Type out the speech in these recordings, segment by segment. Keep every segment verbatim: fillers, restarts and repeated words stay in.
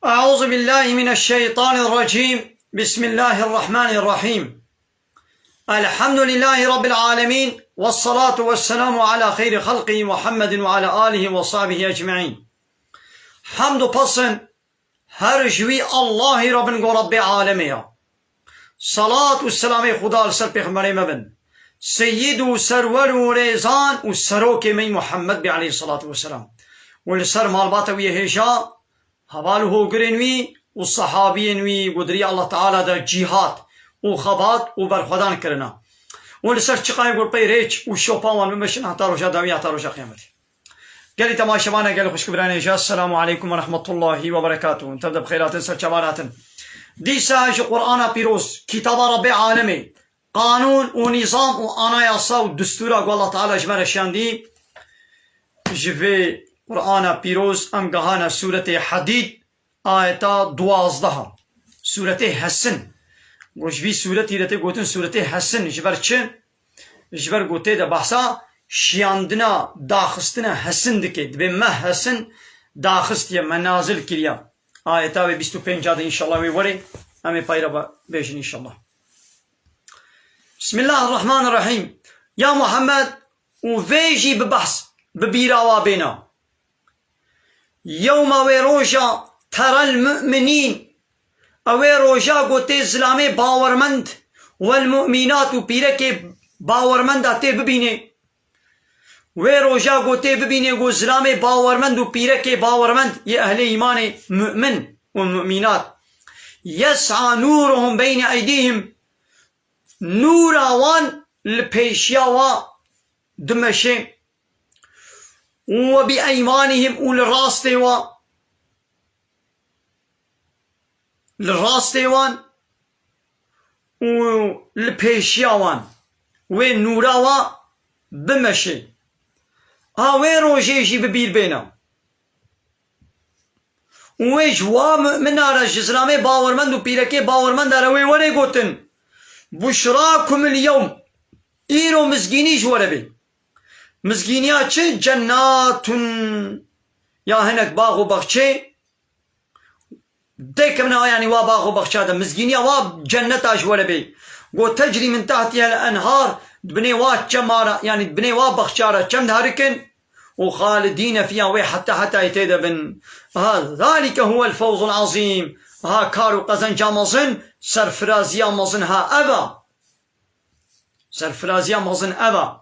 أعوذ بالله من الشيطان الرجيم. بسم الله الرحمن الرحيم. الحمد لله رب العالمين، والصلاة والسلام على خير خلقه محمد وعلى آله وصحبه أجمعين. Hemd û pesn her ji wî Allahî re bin ku Rebbê alemê ya. Salat û selamê Xuda li ser pêxemberê me bin. Seyyid û serwer û rêzan û serokê me Muhammed bê aleyhissalatu vesselam. Û li ser malbata wî yê hêja, heval û hogirên wî û sehabiyên wî ku di riya Allah Teala de cîhad û xebat û berxwedan kirina. Û li ser çiqayê ku pey rêç û şopa wan bimeşin heta roja dawî, heta roja qiyametê. Gelî temaşevana, gelî xwişk û biranê hêja, Esselamu aleykum ve rahmetullahi ve berekatuhu. Tev de bi xêr hatin, ser çavan hatin. Dîsa ji Qur'ana Pîroz, kitaba Rebbê alemê, qanûn û nîzam û anayasa û distûra ku Allah Teala ji me re şiyandî, ji vê Qur'ana Pîroz em gehana Sûretê Hedîd, ayeta duwazdeh. Sûretê Hesin. Ku ji vî sûretî re tê gotin Sûretê Hesin. Ji ber çi? Ji ber ku tê de behsa şiyandina, daxistina hesin dike. Dibê me hesin daxistiye, me nazil kiriya. Ayeta wê bîst û pênc de înşallah wê were. Em ê pey re be-, bêjin înşallah. Bismillahirrahmanirrahîm. Ya Muhammed, û vê jî bi behs, bi bîra wa bêna. Yewma, wê roja, terel mu'minîn, ew ê roja ku tê zilamê bawermend, wel mu'mînat, û pîrekê bawermenda tê bibînê. Wê roja ku tê bibînê ku zilamê bawermend û pîrekê bawermend yê ehlê îmanê mu'min û mu'mînat. Yes'a nûruhum beyne eydîhim. Nûra wan li pêşiya wa dimeşê. Û we bi eymanihim, û li rastê wa, li rastê wan û li pêşiya wan wê nûra wa bimeşê. A wê rojê jî bi bîr bêne. Û wê ji wa mu'mina re, ji zilamê bawermend û pîrekê bawermenda re wê were gotin: Buşrakumul yewm. Îro mizgînî ji we re bê. Mizgîniya çi? Cennatun. Ya hinek bax û baxçe. Têkevne, yanî, wa bax û baxça de. Mizgîniya wa cenneta ji we re bê. Got, tecrî min tehtihel enhar. Di binê wa çema re, yanî di binê wa baxça re çem diherikin. Û xalidîne fiha, wê heta hetayê tê de bin. Ha, zalike huwel fewzul azîm. Ha, kar û qezenca mezin, serfiraziya mezin ha ev e. Serfiraziya mezin ev e.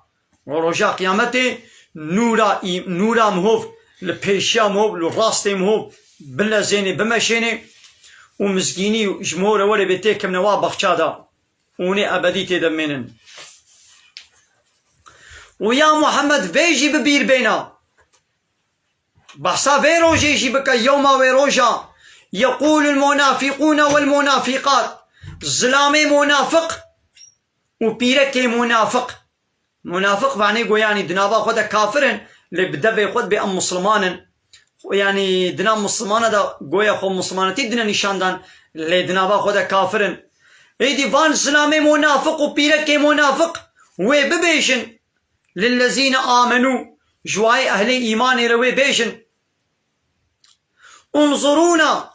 Û roja qiyametê nûra î-, nûra mihov li pêşiya mihov, li rastê mihov bilezênê, bimeşênê û mizgînî ji mihov re were bê têkevne wa baxça de. Û hûnê ebedî tê de bimênin. Û ya Muhammed, vê jî bi bîr bêne. Behsa vê rojê jî bike, yewma, wê roja, yeqûlul munafîqûne wel munafîqat. Zilamê munafiq û pîrekê munafiq. Munafiq vanê go, yanî di nava xwe de kafir in, lê bi devê xwe dibê em misliman in. Xwe, yanî di nav mislimana de goya xwe mislimanetî dine nîşan dan, lê di nava xwe de kafir in. Êdî van zilamê munafiq û pîrekê munafiq wê bibêjin, lillezîne amenû, ji wayê ehlê îmanê re wê bêjin: Unzurûna,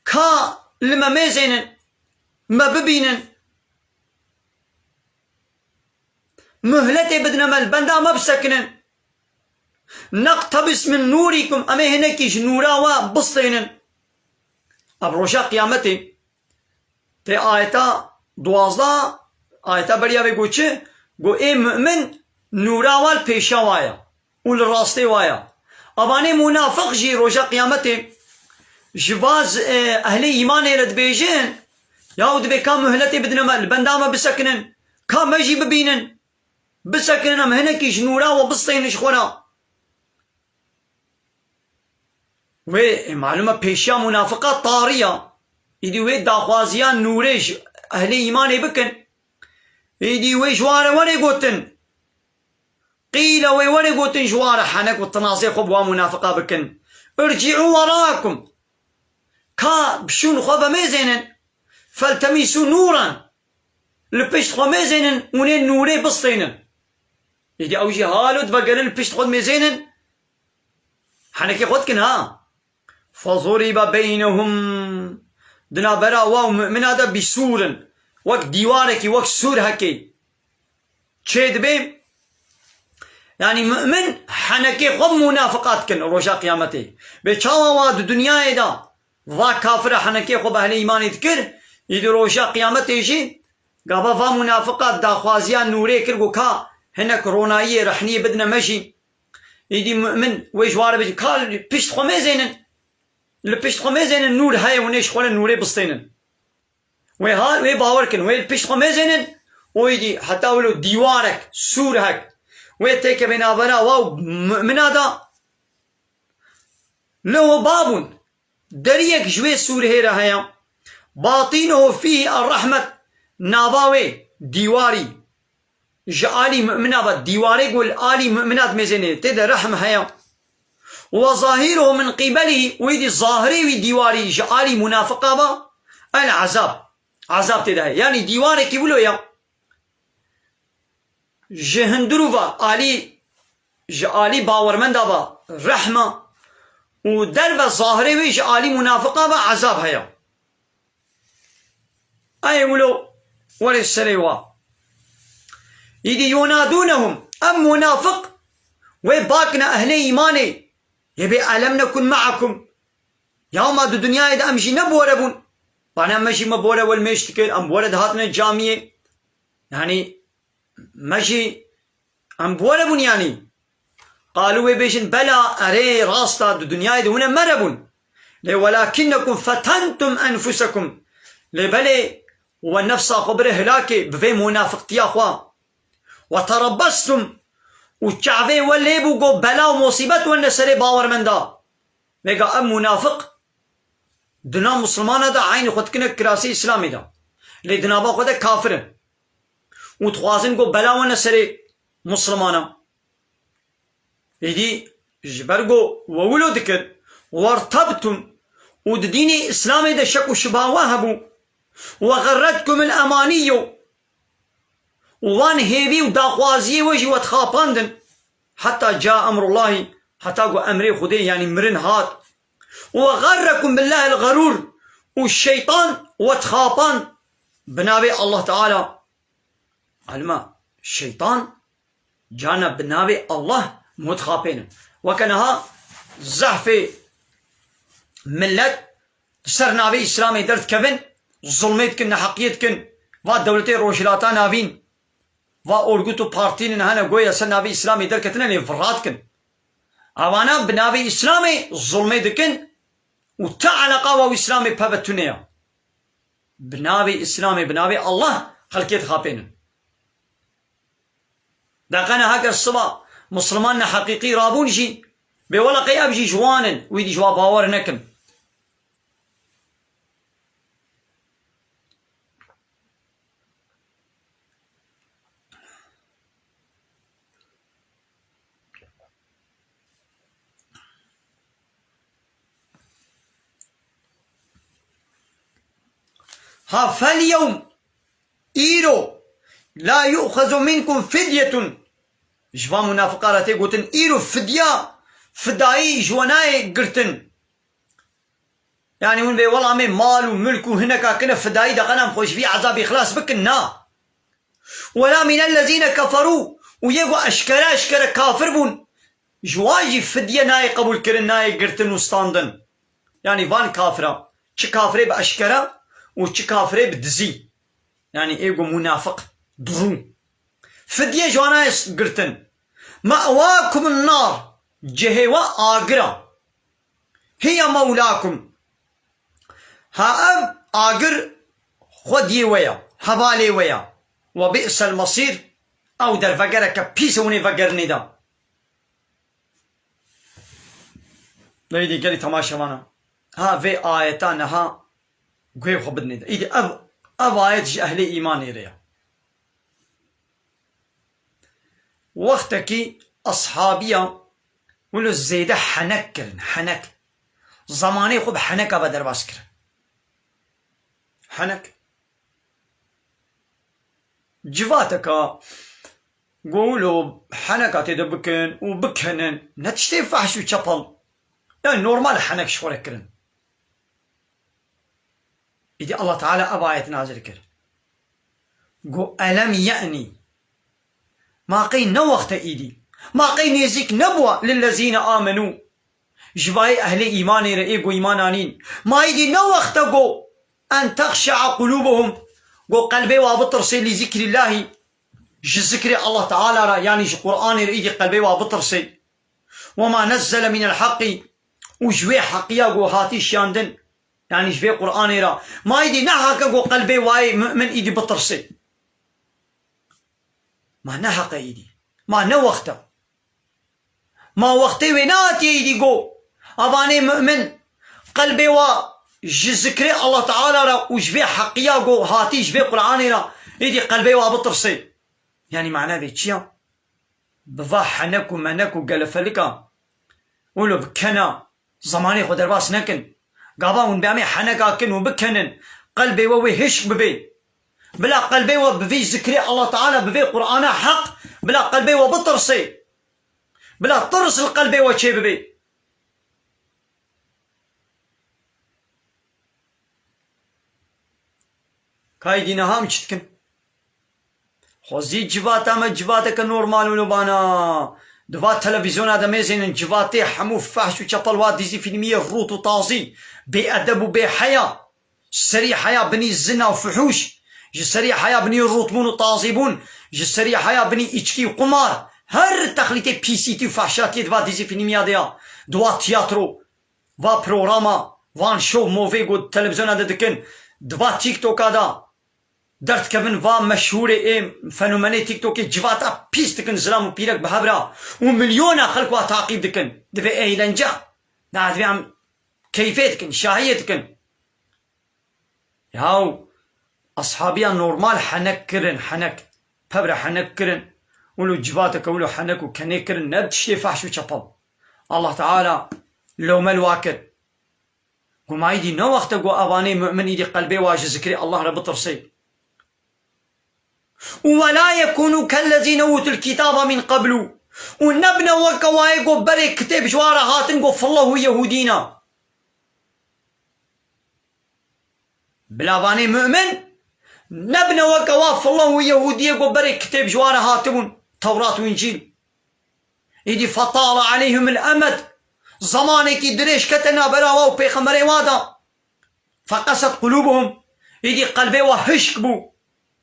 ka li me mêzênin, me bibînin. Muhletê bidine me, li benda me bisekinin. Neqtebis min nûrîkum, em ê hinekî ji nûra we bistênin. Ev roja qiyametê. Tê ayeta duwazdeh, ayeta beriya vê got çi? Got ê mu'min nûra wa li pêşiya wa ye û li rastê wa ye. Evanê munafiq jî roja qiyametê ji va z-, e, ehlê îmanê re dibêjin, yaw dibê ka muhletê bidine me, li benda me bisekinin, ka me jî bibînin, bisekinin, em hinekî ji nûra we bistênin ji xwe re. Wê, e, malûm e pêşiya munafiqa tarî ya. Îdî wê daxwaziya nûrê ji ehlê îmanê bikin. Îdî wê ji wan re were gotin. Qîle, wê were gotin ji wan re, henek û tinazê xwe bi wan munafiqa bikin. Ircî'û wera'ekum. Ka bişûn xwe vemêzênin. Feltemîsû nûran. Li pişt xwe mêzênin û nê nûrê bistênin. Îdî ew jî halo divegerin li pişt xwe dimêzênin. Henekê xwe dikin ha. فضرب بينهم. Di navbera wa û mumina de bî sûr in. Wek dîwarekî, wek sûr hekê. Çê dibe, yanî mumin henekê xwe munafiqa dikin roja qiyametê. Bê çawa wa di dinyayê de va kafira henekê xwe bi ehlê îmanê dikir, îdî roja qiyametê jî gava va munafiqa daxwaziya nûrê kir, got, ka hinek ronayiyê, rehniyê bidine me jî. Îdî mumin wê ji wa re bêje, ka li pişt xwe mêzênin. Li pişt xwe mêzênin, nûr heye, hûn ê ji xwe re nûrê bistênin. Wê ha, wê bawer kin, wê li pişt xwe mêzênin, û îdî heta wilo dîwarek, sûrhek, wê têkeve navbera wa û mumina da. Lehu babun, deriyek ji wê sûrhê re heye. Batinuhu fîhî er-rehmet, nava wê dîwarî ji alî mumina ve, dîwarê ku li alî mumina dimêzêne, tê de rehm heye. Ve zahiruhu min qîbelî, wî dî zahirê wî dîwarî ji alî munafiqa ve el-ezab. Ezab tê de heye. Yanî dîwarekî wilo ya. Ji hundirû ve alî, ji alî bawermenda ve rehm e û derve zahirê wî ji alî munafiqa ve ezab heye. Ay wilo were serê wa. Îdî yunadûnehum, em munafiq wê bakine ehlê îmanê. Yê bê elem nekun me'akum. Ya ma di dinyayê de em jî ne bi we re bûn? Bana me jî me bi we re welmêş dikir, em bi we re dihatine camiyê. Yanî me jî em bi we re bûn yanî. Qalû wê bêjin, bela, erê, rast e, di dinyayê de hûn em me re bûn. Lê welakinnekum fetentum enfusekum. Lê belê we nefsa xwe bire hilakê bi vê munafiqtiya xwe. Ve terebbestum. Û çavê we lê bû ku bela û musîbet wene serê bawermenda. Vêga ev munafiq di nav misilmana de eynî xwe dikine kirasê Îslamê de. Lê di nava xwe de kafir in. Û dixwazin ku bela wene serê misilmana. Êdî ji ber ku we wilo dikir, wertabtum, û di dînê Îslamê de şek û şiba we hebû, ve xerretkumul emanîyo, û wan hêvî û daxwaziyê we jî we dixapandin, heta ca emrullahî, heta ku emrê Xwedê, yanî mirin hat, ve xerrekum billahil xerûr, û şeytan we dixapand bi navê Allah Teala. Alima, şeytan cana bi navê Allah mutxapênin. Weke niha zehfê millet li ser navê Îslamê derdikevin, zulmê dikin, neheqiyê dikin, va dewletê Rojhilata Navîn, va orgut û partînin hene goya ser navê Îslamê derketine lê vira dikin. Ewana bi navê Îslamê zulmê dikin û ti eleqa wa û Îslamê peve tune ya. Bi navê Îslamê, bi navê Allah xelkê dixapênin. Deqene heger siba Musliman ne heqîqî rabûn jî, bê wela qey ev jî ji wan in, wî dî ji wa bawer nekin. Ha, fel yewm, îro, la yu'xezu minkum fidyetun. Ji van munafiqa re tê gotin, îro fidya, fidayî ji we nayê girtin. Yanî hûn vê welamê mal û milk û hineka kine fidayî, deqena em xwe ji vî ezabî xilas bikin, na. Wela mînellezîne keferû, û yê ku eşkere eşkere kafir bûn, ji wan jî fidye nayê qebûlkirin, nayê girtin û standin. Yanî van kafira, çi kafirê bi eşkere û çi kafirê bi dizî. Yanî ê ku munafiq, durû. Fidye ji wan nayê girtin. Me'wakumun nar, cihê we agir e. Hiye mewlakum. Ha ev agir xwediyê we ye, hevalê we ye. Ve bi'sel mesîr, ew der vegereke pîs e hûn ê vegerinê de. Leyîdî gelî temaşevana. Ha vê ayeta niha guhê xwe bidinê de. Îdî ev, ev ayet ji ehlê îmanê re ye. Wextekî eshabiya wilo zêde henek kirin, henek. Zemanê xwe bi heneka ve derbas kirin. Henek. Civateka ku wilo heneka tê de bikin û bikenin, ne tiştê fehş û çepel. Yani normal henek ji xwe re kirin. Îdî Allah Teala ev ayet nazil kir. Got, "Elem ye'ni." Ma qey ne wexte îdî? Ma qey nêzîk nebûwa lillezîne amenû? Ji bayê ehlê îmanê re ê ku îman anîn. Ma îdî ne wexte got, "En texşe'a qulûbuhum." Got, "Qelbê wa bitirsê lî zikrîllahî." Ji zikrê Allah Teala re, yanî ji Qur'anê re îdî qelbê wa bitirsê. "Ve ma nezzele minel haqqî." Û ji wê heqiya ku hatî şiyandin, yanî ji vê Qur'anê re. Ma îdî ne heq e ku qelbê wayê mu'min îdî bitirsê. Ma ne heq e îdî. Ma ne wext e. Ma wextê wê nehatiye îdî ku evanê mu'min qelbê wa ji zikrê Allah Teala re û ji vê heqiya ku hatî ji vê Qur'anê re îdî qelbê wa bitirsê. Yanî mana vê çi ya? Bi va henek û menek û gelefelika, wilo bi kena, zemanê xwe derbas nekin. Gava hûn bi em ê heneka kin û bikenin, qelbê we wê hişk bibê. Bila qelbê we bi vî zikrê Allah Teala, bi vê Qur'ana heq, bila qelbê we bitirsê. Bila tirs li qelbê we çê bibê. Ka îdî niha em çi dikin? Xwezî civata me civateke normal û lobana. Di va televîzyona de mêzênin civatê hemû fehş û çepel wa dîzî fîlmiyê rût û tazî, bêedeb û bêheya. Ji serî heya binî zina û fuhûş, ji serî heya binî rûtbûn û tazîbûn, ji serî heya binî îçkî û qumar, her texlîtê pîsîtî û fehşatiyê di va dîzî fîlmiya de ya. Di va tiyatro, va programa, van şov movê ku televîzyona de dikin, di va TikToka de derdikevin, va meşhûrê ê fenomenê TikTokê civata pîs dikin, zilam û pîrek bi hev re û milyona xelk wa taqîb dikin. Divê eğlence. Na divê em keyfê dikin, şahiyê dikin. Yaw, ashabiya normal henek kirin, henek. Pevre henek kirin. Wilo civateke wilo henek û kenê kirin, ne tiştê fehş û çepel. Allah Teala lewmel wa kir. Got ma îdî ne wexte got evanê mu'min îdî qelbê wa ji zikrê Allah re bitirsê. Û "Ve la yekunu kellezîne utul kitaba min qablu." Û nebine weke wayê got berê kitêb ji wa re hatin got fillah û yehûdîna. Bila vanê mu'min nebine weke wa fillah û yehûdiyê got berê kitêb ji wa re hatibûn, Tewrat û Încîl. Îdî "Fetale aleyhimul emed." Zemanekî dirêj kete navbera wa û pêxemberê wa da. "Feqeset qulûbuhum." Îdî qelbê wa hişk bû.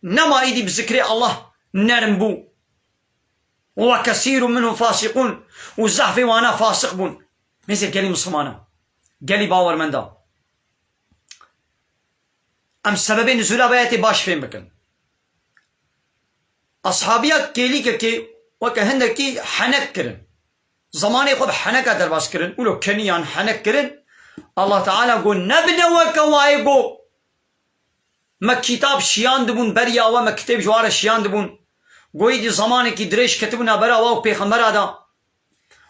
Nema îdî bi zikrê Allah nerm bû. "Ve kesîrun minhum fasîqûn." Û zehfê wana fasîq bûn. Mêze gelî misilmana. Gelî bawermenda. Em sebebê nizûla vê ayetê baş fêm bikin. Ashabiya kêlîkekê weke hindekî henek kirin. Zemanê xwe bi heneka derbas kirin. Wilo keniyan henek kirin. Allah Teala got nebine weke wayê got me kîtab şiyandibûn beriya we, me kitêb ji wa re şiyandibûn. Got îdî zemanekî dirêj ketibûna bera wa û pêxembera da.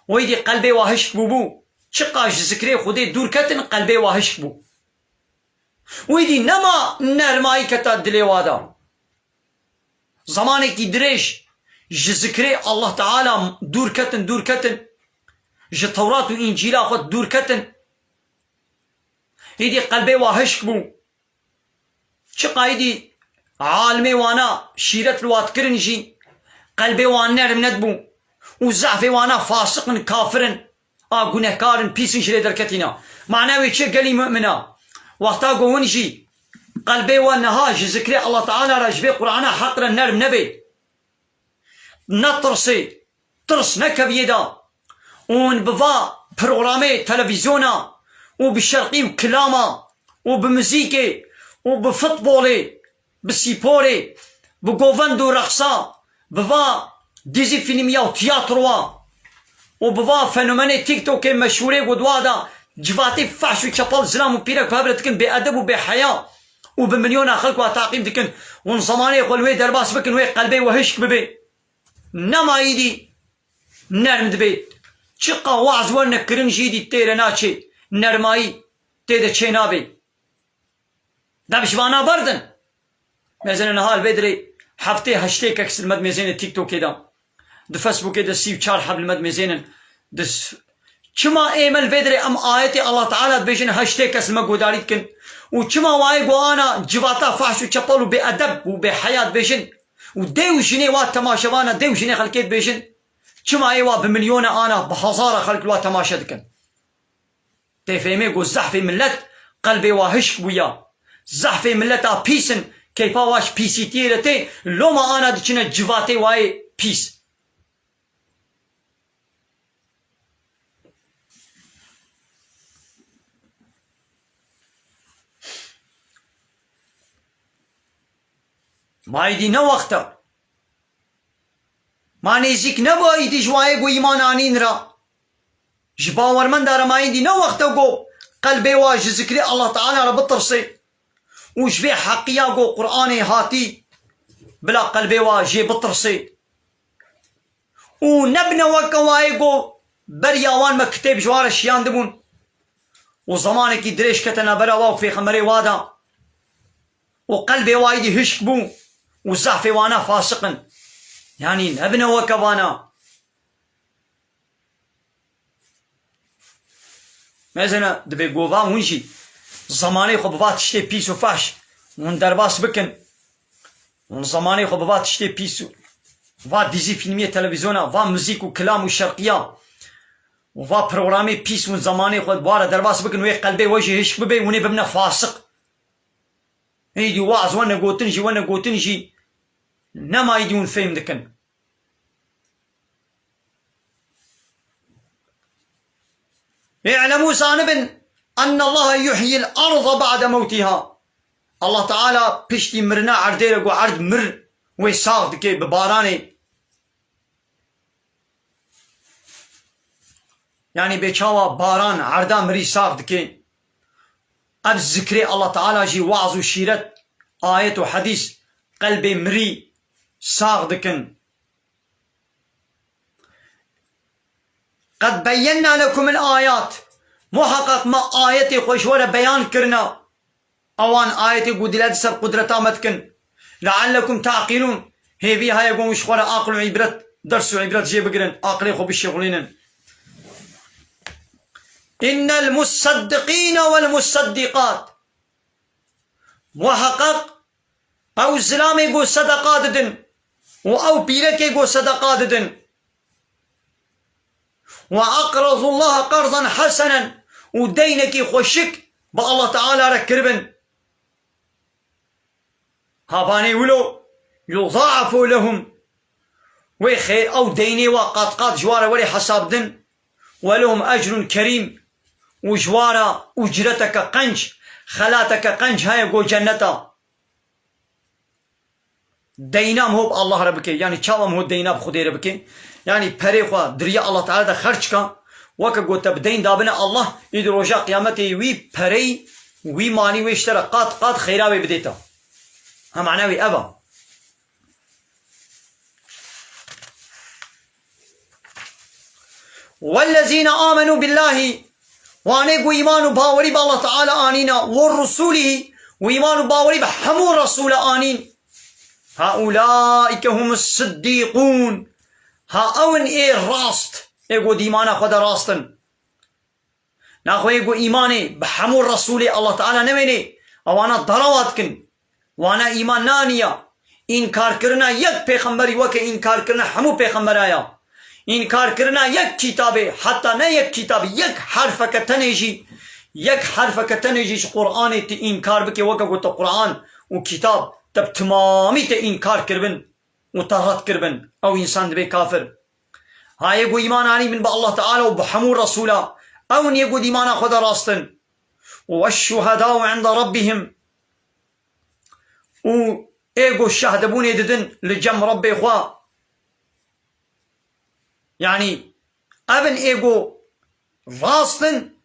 Got îdî qelbê wa hişk bûbû. Çiqa ji zikrê Xwedê dûr ketin, qelbê wa hişk bû. Û îdî nema nermayî keta dilê wa de. Zemanekî dirêj ji zikrê Allah Teala dûr ketin, dûr ketin. Ji Tewrat û Încîla xwe dûr ketin. Îdî qelbê wa hişk bû. Çiqa îdî alimê wana şîret li wa dikirin jî, qelbê wan nerm nedibû û zehfê wana fasiq in, kafir in. A gunehkar in, pîs in, ji lê derketîne. Mana wê çi ye gelî mu'mina? Wexta ku hûn jî qelbê we niha ji zikrê Allah Teala re, ji vê Qur'ana heq re nerm nebe, netirsê, tirs nekeviyê de, û hûn bi va programê televîzyona û bi şerqî û kilama û bi muzîkê û bi futbolê, bi spîporê, bi govend û reqsa, bi va dîzî fîlmiya û tiyatroa û bi va fenomenê TikTokê meşhûrê ku di wa de civatê fehş û çepel, zilam û pîrek bi hev re dikin, bêedeb û bêheya û bi milyona xelk wa taqîb dikin. Hûn zemanê xwe li wê derbas bikin, wê qelbê we hişk bibe. Nema îdî nerm dibe. Çiqa waz werne kirin jî îdî tê re naçê. Nermayî tê de çê nabe. Dem ji vana berdin. Mêzêne niha li vê dirê heftê heştê kek silmet mêzêne TikTokê de. Di Facebookê de sî û çar heb li me mêzênin. Di s-, çima ê me li vê dirê em ayetê Allah Teala dibêjin heştê kes li me guhdarî dikin Û çima wayê ku ana civata fahş û çepel û bêedeb û bêheya dibêjin û dê û jinê wa temaşevana, dê û jinê xelkê dibêjin, çima yê wa bi milyona ana, bi hezara xelk li wa temaşe dikin? Tê fêmê ku zehfê millet qelbê wa hişk bûya. Zehfê milleta pîs in, keyfa wa ji pîsîtiyê re tê, loma ana diçine civatê wayê pîs. Ma êdî ne wext e. Ma nêzîk nebû êdî ji wayê ku îman anîn re. Ji bawermenda re ma êdî ne wext e ku qelbê wa ji zikrê Allah Teala re bitirsê û ji vê heqiya ku Qur'anê hatî bila qelbê wa jê bitirsê. Û nebine weke wayê ku beriya wan me kitêb ji wan re şiyandibûn û zemanekî dirêj kete navbera wa û pêxemberê wa de û qelbê wa êdî hişk bû û zehfê wana fasiq in. Yanî nebine weke vana. Mezena dibê gova hûn jî zemanê xwe bi va tiştê pîs û fahş hûn derbas bikin. Hûn zemanê xwe bi va tiştê pîs û va dîzî fîlmiyê televîzyona, va muzîk û kilam û şerqiya û va programê pîs hûn zemanê xwe bi wa re derbas bikin, wê qelbê we jî hişk bibe, hûn ê bibine fasiq. Êdî waz we negotin jî, we negotin jî nema êdî hûn fêm dikin. Î'lemû, zanibin, enne Allahe yuhyil arda ba'de mewtiha. Allah Teala piştî mirina erdê re ku erd mir, wê sax dike bi baranê. Yanî bê çawa baran erda mirî sax dike. Ev zikrê Allah Teala jî waz û şîret, ayet û hedîs qelbê mirî sax dikin. Qed beyyenna lekumul ayat. Muheqeq me ayetê xwe ji we re beyan kirina. Ewan ayetê ku dilê di ser qudreta me dikin. Leallekum ta'qilûn. Hêvî heye ku ji xwe re aqil û îbret, ders û îbret jê bigirin, aqilê xwe bişixulînin. Innel musaddiqîne wel musaddiqat. Muheqeq ew zilamê ku sedeqa didin û ew pîrekê ku sedeqa didin. Ve aqradullaha qardan hesenen, û deynekî xweşik bi Allah Teala re kiribin. Habanê wilo yudaafu lehum, wê xê ew deynê wa qat qat ji wa re werê hesabdin. Ve lehum ecrun kerîm, û ji wa re ucreteke qenc, xelateke qenc heye go cenneta. Deyna miho bi Allah re bike. Yanî çawa miho deyna bi Xwedê re bike? Yanî perê xwe di riya Allah Teala de xerc ka. Weke ku te bi deyn dabine Allah, îdî roja qiyametê wî perey, wî malî wê ji te re qat qat xeyra wê bidê te. Ha mana wî ev e. Wellezîne amenû billahî, wanê ku îman û bawerî bi Allah Teala anîna, we rusûlî, û îman û bawerî bi hemû resûle anîn. Haulâike humus siddîqûn, ha ew in ê rast, ê ku di îmana xwe de rast in. Naxwe yê ku îmanê bi hemû resûlê Allah Teala newênê, ewana dalawa dikin. Wana îman naniya. Înkarkirina yek pêxemberî weke înkarkirina hemû pêxembera ya. Înkarkirina yek kitabê, heta ne yek kitabê, yek herfeke tenê jî, yek herfeke tenê jî ji Qur'anê tu înkar bikê, weke ku te Qur'an û kitab te bi timamî te înkar kiribin û te red kiribin, ew însan dibê kafir. Hayê ku îman anî min bi Allah Teala û bi hemû resûla, ew in yê ku dîmana xwe de rast in. Weşşuhedau inde rabbihim. Û ê ku şehdebûnê didin li cem Rebbê xwe. Yanî ev in ê ku rast in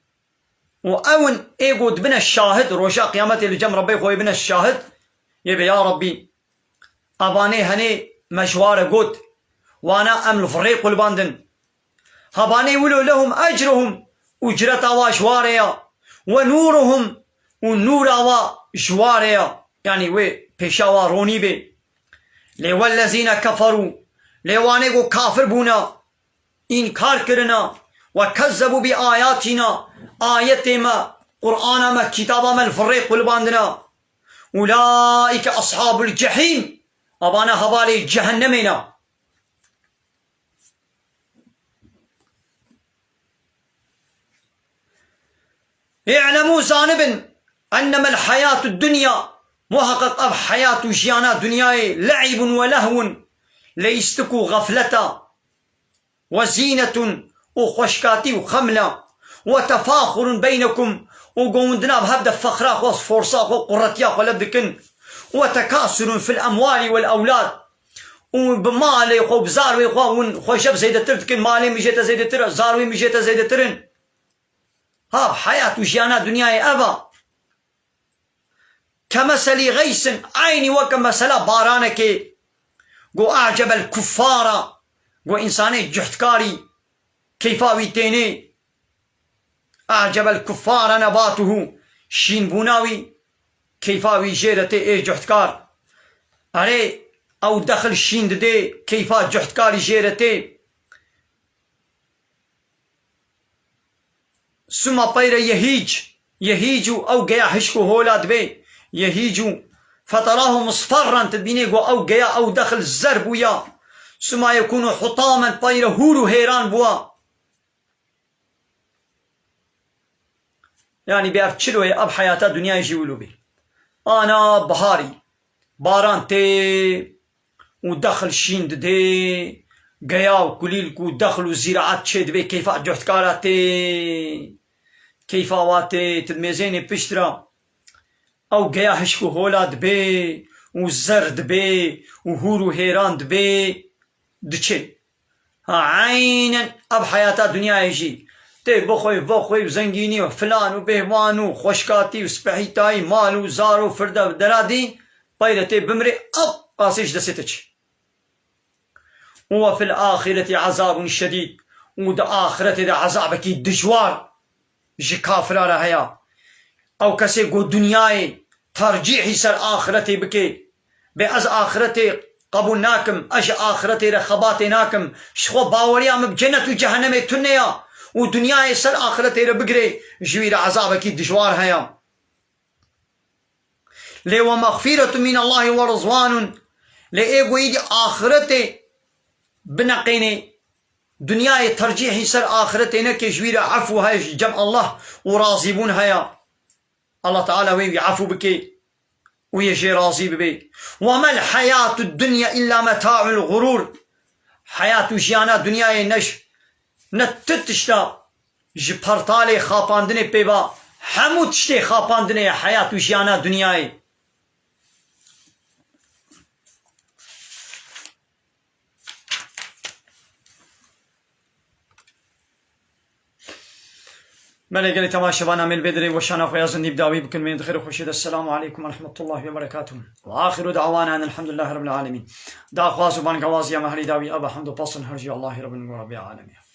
û ew in ê ku dibine şahid, roja qiyametê li cem Rebbê xwe yê bine şahid, yê bê ya Rebbî, evanê henê me ji wa re got, wana em li virê qulbandin. Hebanê wilo lehum ecruhum, ucreta wa ji wa re ya, we nûruhum, û nûra wa ji wa re ya, yanî wê pêşa wa ronî bê. Lê wellezîne keferû, lê wanê ku kafir bûna, înkar kirina, we kezzebû bi ayatîna, ayetê me, Qur'ana me, kitaba me li firê qulibandina. Ulaîke ashabul cehîm. Abana hevalê cehennemê ne. Î'lemû, zanibin, ennemel heyatu dunya, muheqeq ev heyat û jiyana dinyayê, le'îbun ve lehwun, leyîstik û xefleta, ve zînetun û xweşkatî û xemla, ve tefaxurun beynekum, û govindina bi hev de fexra xwe, forsa xwe, quretiya xwe lev dikin, ve tekasurun fil emwali vel ewlad, û bi malê xwe, bi zarwê xwe hûn xwe ji hev zêdetir dikin, malê min jê te zêdetir, zarwê min jê te zêdetir in. Ha, heyat û jiyana dinyayê ev a. Kemeselî xeysin, eynî weke mesela baranekê. Go ecebel kuffara, go însanê cuhtkarî keyfa wî tênê. Ecebel kuffara nebatuhu, şînbûna wî keyfa wî jê re tê, ê cuhtkar. Erê, ew dexil şîn didê, keyfa cuhtkarî jê re tê. Sima peyre yehîc, yehîc û ew geya hişk û hola dibê, yehîc û feterahu musferren, tu dibînê ku ew geya, ew dexil zer bûya. Sima yekûnu hutamen, peyre hûr û hêran bûa. Yanî bê ev çilo ye, ev heyata dinyayê jî wilo bê. Ana biharî, baran tê û dexil şîn didê, geya û kulîlk û dexil û zîraet çê dibê, keyfa cuhtkara tê, keyfa wa tê, tu dimêzênê pişt ra. Ew geya hişk û hola dibê û zer dibê û hûr û hêran dibê, diçê. Ha, eynen ev heyata dinyayê jî. Tê bixwê, vexwê û zengînî û filan û bêhwan û xweşkatî û spehîtayî, mal û zar û firde û deradî, peyre tê bimrê, ap, qasê ji destê te çi. Û we fil axireti azabun şedîd. Û di axiretê de ezabekî dijwar ji kafira re heye. Ew kesê ku dinyayê tercîhî ser axiretê bike, bê ez axiretê qebûl nakim, ez ji axiretê re xebatê nakim, ji xwe baweriya min bi cenet û cehenemê tune ya û dinyayê ser axiretê re bigire, ji wî re ezabekî dijwar heye. Lê we mexfîretun min Allahî we rizwanun. Lê ê ku êdî axiretê bineqênê, dinyayê tercîhî ser axiretê neke, ji wî re efû heye ji cem Allah û razîbûn heye. Allah Teala wê wî efû bike û yê jê razî bibe. Ve mel heyatu dunya illa meta'ul gurur. Heyat û jiyana dinyayê ne ji, ne ti tişta ji pertalê xapandinê pê va, hemû tiştê xapandinê ye heyat û jiyana dinyayê. Belê gelê temaşevana me li vê derê weşana xwe ya zindî bi dawî bikin, me di xêr û xweşiyê de. Selamu aleykum ve rahmetullahi ve berekatuh. Ve axiru da'wana enelhamdülillahi rabbil alemin. Daxwaz û bangawaziya me herî dawî ev e, hemd û pasin her jî Allahî Rabbin û Rabbê alemî.